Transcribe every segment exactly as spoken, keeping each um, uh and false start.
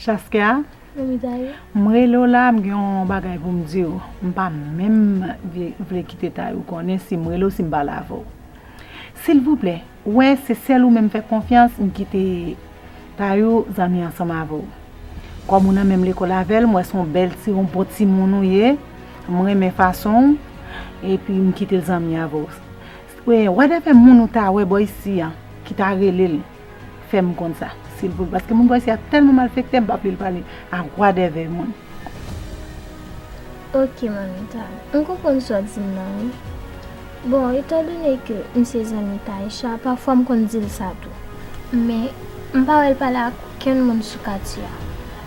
Chaska, m rele w la, m gen yon bagay pou m di w. M pa menm vle, vle kite Tayou konnen si m rele w, si m pale avè w. Silvouplè, ou wè, se sèl ou menm m fè konfyans, m kite Tayou zanmi ansanm avè w. Kòm ou nan menm lekòl avè l, m wè se yon bèl ti, yon bon timoun ou ye, m renmen fason w, epi m kite l zanmi avè w. Wè, wè, de fè moun ou ta wè bò isi a, ki ta rele l. Fè m konn sa, silvouplè, paske moun bò isi a tèlman malfektè, m pa vle l pale a whatever moun. Ok, manmi Tam, m konprann sa w di m nan, wi. Bon, etandone ke m se zanmi Taïcha, pafwa m konn di l sa tou. Men, m pa wè l pale ak okenn moun sou katye a.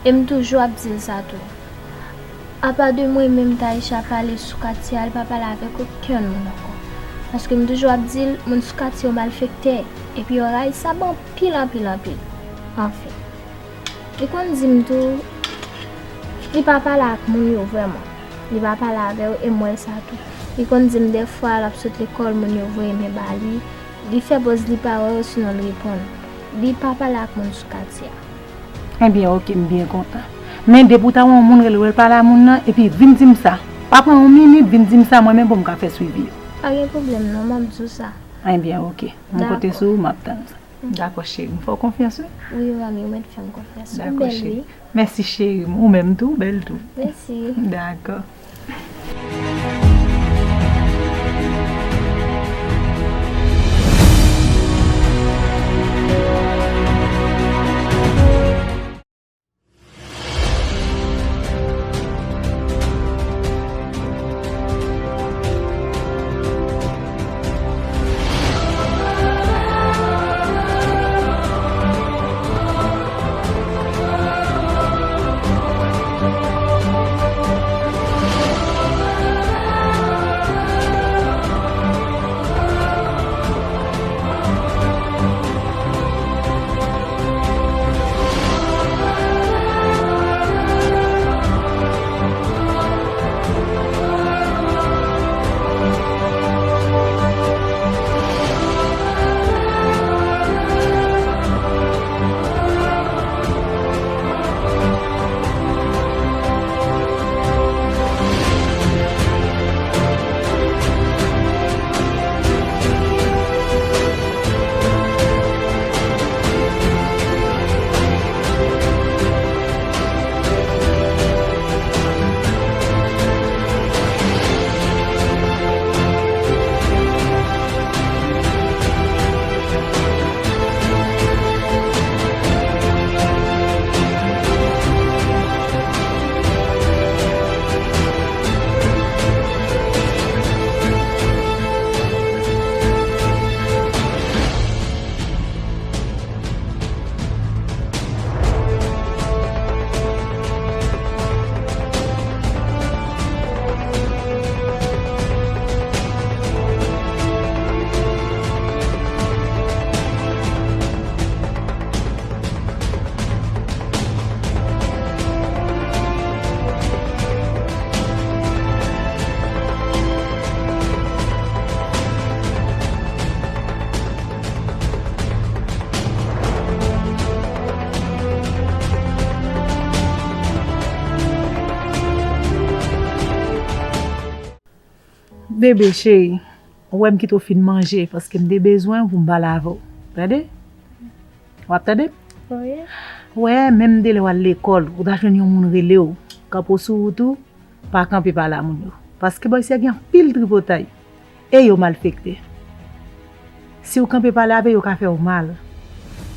E m toujou ap di l sa tou. Apa de mwen menm, Taïcha pale sou katye a, li pa pale avèk okenn moun ankò. Paske m toujou ap di l, moun sou katye yo malfektè, epi yo rayi sa anpil, anpil, anpil. Anfen. Li konn di m tou, li pa pale ak moun yo vrèman. Li pa pale avè yo, e m wè sa tou. Li konn di m dèfwa, l ap sot lekòl, moun yo voye men ba li. Li fè pòz li pa wè yo, sinon l reponn. Li pa pale ak moun sou katye a. Ebyen, oke, m byen kontan. Men depi w ta wè yon moun rele w, l pale a moun nan, epi vin di m sa. Pa pran yon minit, vin di m sa, mwen menm pou m ka fè swivi. Pa gen pwoblèm non, m ap di w sa. Ebyen, oke. M konte sou ou, m ap tann sa. Dakò, cheri. M fè w konfyans, wi. Wi, manmi, ou mèt fè m konfyans. Ou bèl, wi. Dakò, cheri. Mèsi, cheri. Ou menm tou, ou bèl tou. Mèsi. Dakò. Bebe cheri, ou wè m kite w fin manje, paske m te bezwen w pou m pale avè w. Tande? W ap tande m? Wi. Ou wè, menm de lè w al lekòl, ou ta jwenn yon moun rele w, kanpe w sou wout ou, pa kanpe pale a moun yo. Paske bò isi a gen anpil tripotay. E yo malfektè. Si w kanpe pale avè yo, yo ka fè w mal.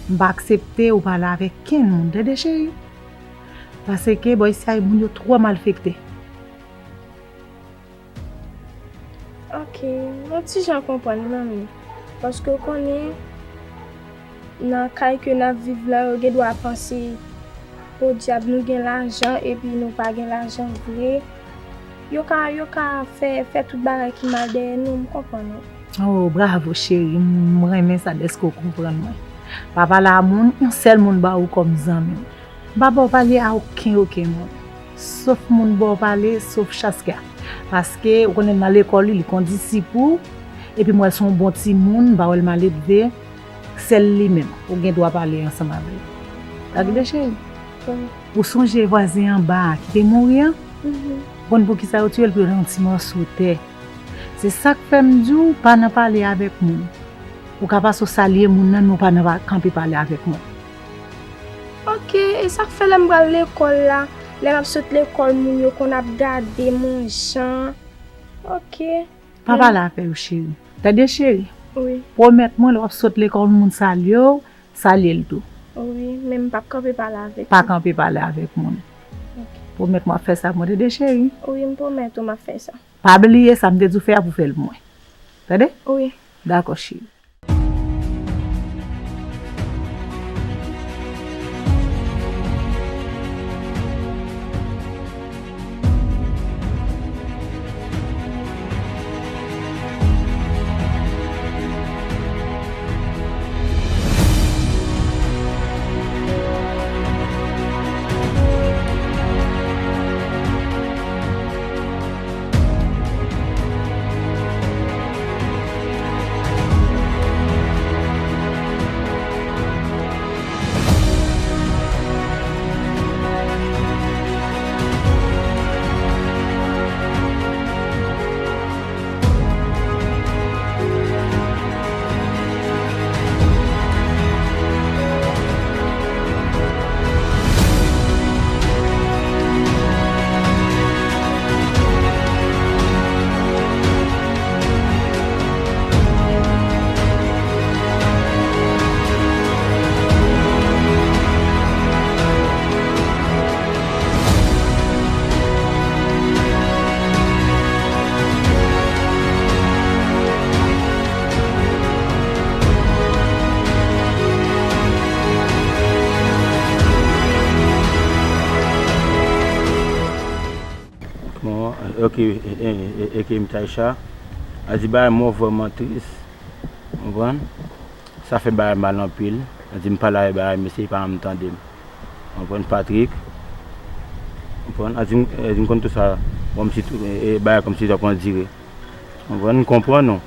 M pa aksepte ou pale avèk kenn moun, tande cheri? Paske bò isi a moun yo twò malfektè. Ok, Yon ti jan konprann manmi. Paske w konnen, nan kay ke n ap viv la, yo gen dwa panse podyab nou gen lajan epi nou pa gen lajan vre. Yo ka, yo ka fè, fè tout bagay ki mal dèyè nou, m konprann ou. Oh, bravo, cheri. M renmen sa dèske w konprann mwen. Pa pale a moun, yon sèl moun ba ou kòm zanmi w. M pa ba w pale a okenn, okenn moun. Sof moun ba w pale, sof Chaska. Paske, ou konnen nan lekòl li, li kondisip ou. Epi m wè l se yon bon timoun, m pa wè l maledve. Sèl li menm, ou gen dwa pale ansanm avè l. Tande, cheri. Wi. Ou sonje vwazen anba a ki te mouri an? Mhm. Ou konn poukisa yo tiye l? Pou yo nan yon ti mòso tè. Se sa k fè m di w, pa nan pale avèk moun. Ou ka pase w salye moun nan, men w pa nan pa kanpe pale avèk moun. Ok, e sa k fè lè m pral lekòl la, lè m ap sot lekòl, moun yo konn ap gade m yon jan. Ok. Pa pale avè yo, cheri. Tande, cheri. Wi. Pwomèt mwen, lè w ap sot lekòl, moun salye w, salye l tou. Wi, men m p ap kanpe pale avèk yo. Pa kanpe pale avèk moun. Ok. Pwomèt mwen w ap fè sa pou mwen, tande, cheri. Wi, m pwomèt ou m ap fè sa. Pa bliye sa m te di w fè a pou w fè l pou mwen. Tande? Wi. Dakò, cheri. Bon, ok, e, e, e, e, ok, M. Taïcha, a di bagay mwen vrèman tris, konprann? Sa fè bagay mal anpil. A di m pale avè bagay, mesye pa janm tande m. Konprann, Patrick? Konprann? A di m, a di m konn tout sa, kòmsi tou, e, e, bagay kòmsi t ap andire. Konprann, m konprann ou.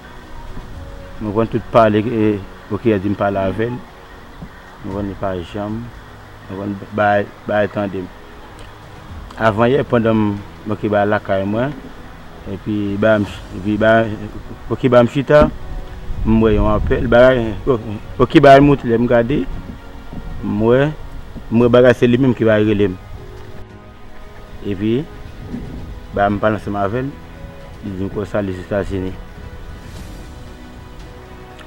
M konprann tout pale, e, ok, a di m pale avè l. M konprann li pa janm, m konprann bay, bay tande m. Avan yè, pandan m, m okipe lakay mwen, epi ba m, epi ba, okipe m chita, m wè yon apèl, bagay, okipe bay moute lè m gade, m wè, m wè bagay se li menm ki bay rele m. Epi, ba m pale ansanm avè l, li di m konsa li Ozetazini.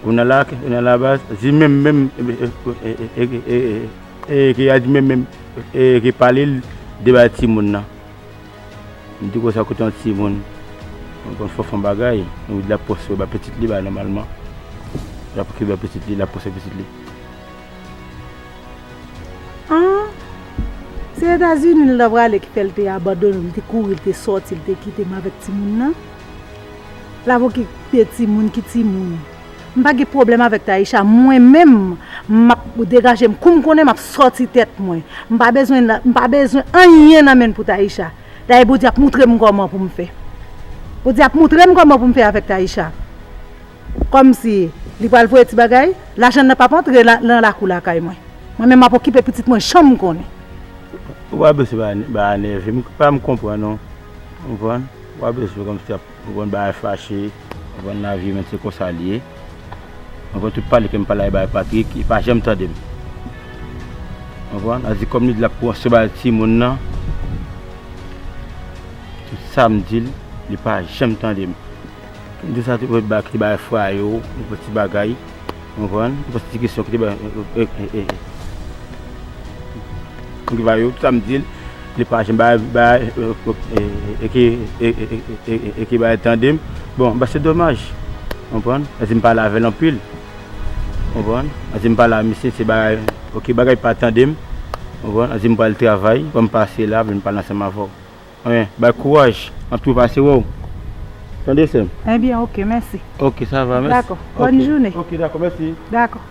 Kounye a la, kounye a la baz, di menm, menm, e, e, e, e, e, e, e, ki a di menm, menm, e, ki pale l de bay timoun nan. M di konsa kote yon timoun, yon fanfan bagay, li ap pwospe ba pitit li ba nòmalman. L ap okipe ba pitit li, l ap pwospe pitit li. An, se Etazini l ta prale ki fè l te abandone m, li te kouri, li te sòti, li te kite m avèk timoun nan. L ap okipe timoun ki timoun. M pa gen pwoblèm avèk Taïcha. Mwen menm, m ap degaje m. Kou m konnen m ap sòti tèt mwen. M pa bezwen, m pa bezwen anyen nan men l pou Taïcha. Dayè Bondye ap moutre m kòman pou m fè. Bondye ap moutre m kòman pou m fè avèk Taïcha. Kòmsi li pral voye ti bagay, lajan nan p ap antre la, nan lakou lakay mwen. Mwen menm m ap okipe pitit mwen jan m konnen. Ou pa bezwen ba, ba nève m, pa m konprann ou. Ou konprann? Ou pa bezwen kòmsi ap, ou konprann, bagay fache, ou konprann, lavi men se konsa l ye. Ou konprann, tout pale ke m pale bay Patrick, li pa janm tande m. Ou konprann? A di kòm li di l ap pran swen bay timoun nan, tout sa m di l, li pa janm tande m. M di sa, tout ba ki te bay frè yo, yon ti bagay, ou konprann, yon ti kesyon ki te bay, e, e, e, e. Ki bay yo, tout sa m di l, Li pa janm bay, bay, e, e, e, e ki, e, e, e, e, e, e ki bay tande m. Bon, ba se domaj. Konprann? Ann di m pale avè l anpil. Konprann? Ann di m pale a misye, se bagay, oke, bagay pa tande m. Konprann? Ann di m pral travay, ban m pase la, vin pale ansanm avè w. Anyen, bay kouraj, m ap tou pase wè w. Tande, sè m? Ebyen, oke, mèsi. Oke, sa va, mèsi. Dakò, bòn jounen. Oke, dakò, mèsi. Dakò.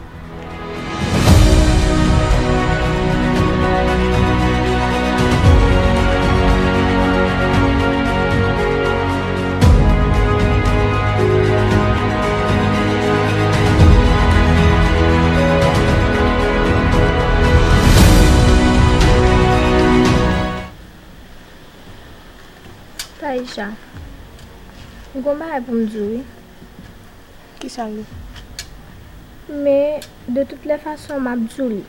Taïcha, m gon bagay pou m di w, wi. Kisa l ye? Men, de toutes les façons, m ap di w li.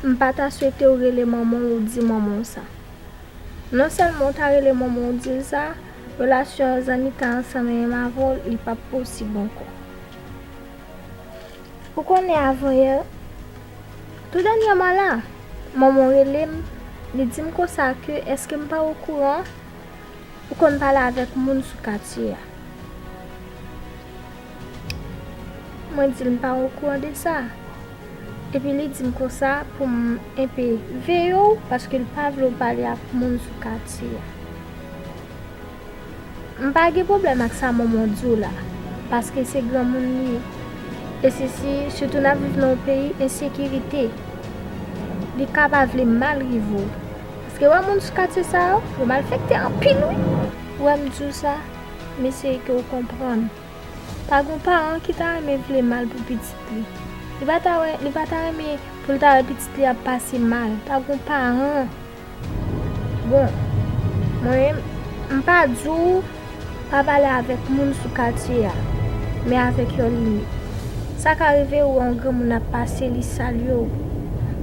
M pa ta swete w rele manman w, ou di manman w sa. Non sèlman w ta rele manman w, ou di l sa, relasyon zanmitay ansanm menm avè w, li p ap posib ankò. Ou konnen avan yè, tou dènyèman la, manman w rele m, li di m konsa ke èske m pa okouran ou konn pale avèk moun sou katye a. Mwen di l m pa okouran de sa. Epi li di m konsa pou m enpe veye w, paske l pa vle w pale ak moun sou katye a. M pa gen pwoblèm ak sa manman w di w la, paske se granmoun li ye. E sisi, sitou n ap viv nan yon peyi ensekirite, li ka pa vle mal rive w. Paske wè moun sou katye sa yo, yo malfektè anpil wi. Ou wè m di w sa, m eseye ke w konprann. Pa gon paran ki ta renmen vle mal pou pitit li. Li pa ta wè, li pa ta renmen pou l ta wè pitit li ap pase mal. Pa gon paran. Bon, mwen menm, m pa di w pa pale avèk moun sou katye a, men avèk yon limit. Sa ka rive ou wè yon granmoun ap pase, li salye w.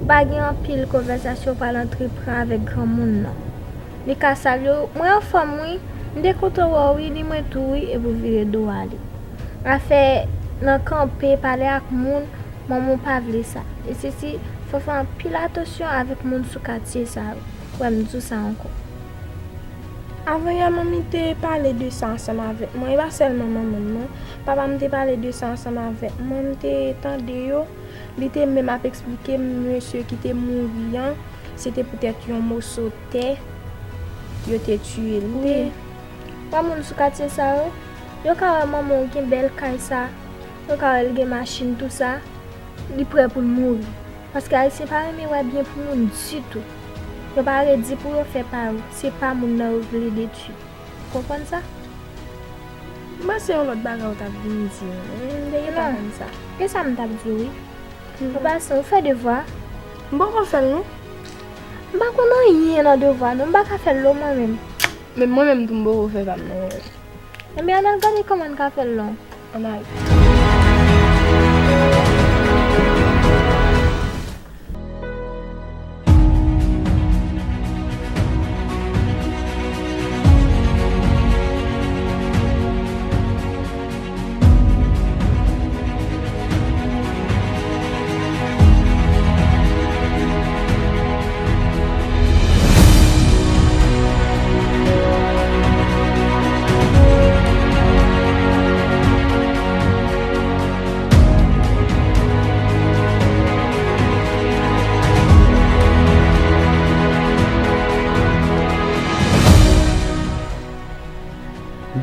Ou pa gen anpil konvèsasyon w pral antreprann avèk granmoun nan. Li ka salye w, mwen anfòm wi, m te kontan wè w wi, di mwen tou wi, epi w vire do w ale. Afè nan kanpe, pale ak moun, manman w pa vle sa. E sisi, fò w fè anpil atansyon avèk moun sou katye sa yo. Wè m di w sa ankò. Avan yè, manmi te pale de sa ansanm avèk mwen. E pa sèlman manman m non. Papa m te pale de sa ansanm avèk mwen. M te tande yo. Li te menm ap eksplike m mesye ki te mouri an, se te poutèt yon moso tè yo te tiye l. Wi. Wè moun sou katye sa yo, yo ka wè manman w gen bèl kay sa, yo ka wè l gen machin tou sa, li prè pou l mouri. Paske Ayisyen pa renmen wè byen pou moun ditou. Yo pa redi pou yo fè pa yo, se pa moun nan yo vle detwi. Ou konprann sa? M panse yon lòt bagay ou t ap vin di m. M te gentan konn sa. E sa m t ap di w wi. Ou pase, ou fè devwa? M poko fè l non. M pa konn anyen nan devwa non, m pa ka fè l non mwen menm. Men mwen menm tou m poko fè pa m non. Ebyen, ann al gade kòman n ka fè l non. Ann al.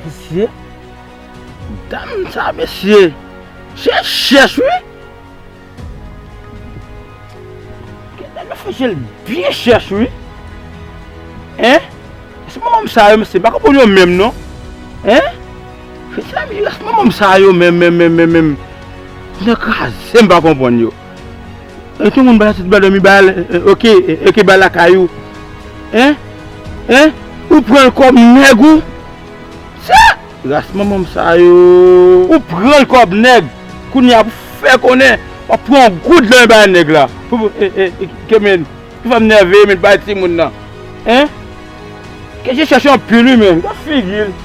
Mesye, dam sa, mesye, se chèch wi. Genlè yo fè je l byen chèch wi. Hein? Èske manman m sa yo, mesye, m pa konprann yo menm non. Hein? Mezanmi, èske manman m sa yo menm, menm, menm, menm, menm. Nan kraze, m pa konprann yo. E tout moun ba ti bèl dòmi ba l, e, oke, e, oke, ba lakay ou. Hein? Hein? Ou pran l kòm nèg ou? Sa! Ras manman m sa yo. Ou pran l kòb nèg. Kounye a pou fè konnen w ap pran yon goud lan bay nèg la. Pou, e, e, e, ke men, pou fè m nève, men bay timoun nan. Hein? Ke je chèche anpil wi men. Gad figi l.